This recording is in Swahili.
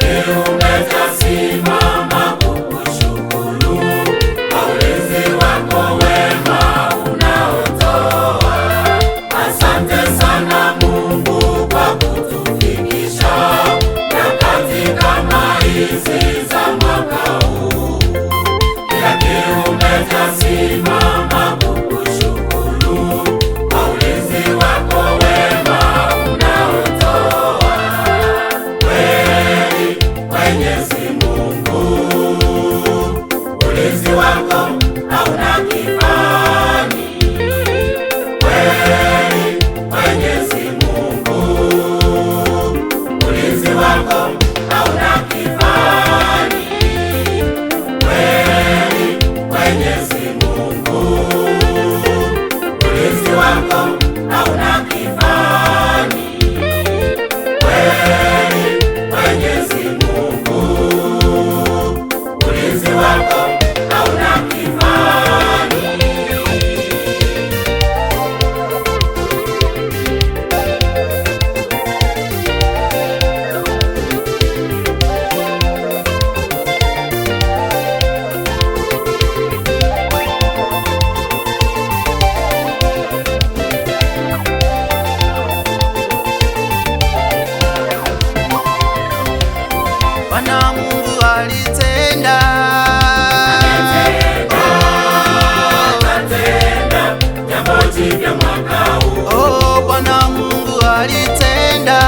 kiumbe chasimama kukushukuru kwa ulinzi wako wema unaotoa. Asante sana Mungu kwa kutufikisha nyakati kama hizi za mwaka huu. Kila kiumbe chasimama kukushukuru kwa ulinzi wako wema unaotoa. Kweli Mwenyezi Mungu, ulinzi wako hauna kifani. Kweli Mwenyezi Mungu, ulinzi wako hauna kifani. Kweli Mwenyezi Mungu, ulinzi wako hauna kifani. Kweli Mwenyezi Mungu, ulinzi wako hauna kifani. Bwana Mungu alitenda, Atatenda jambo jipya mwaka huu. oh, Bwana Mungu alitenda.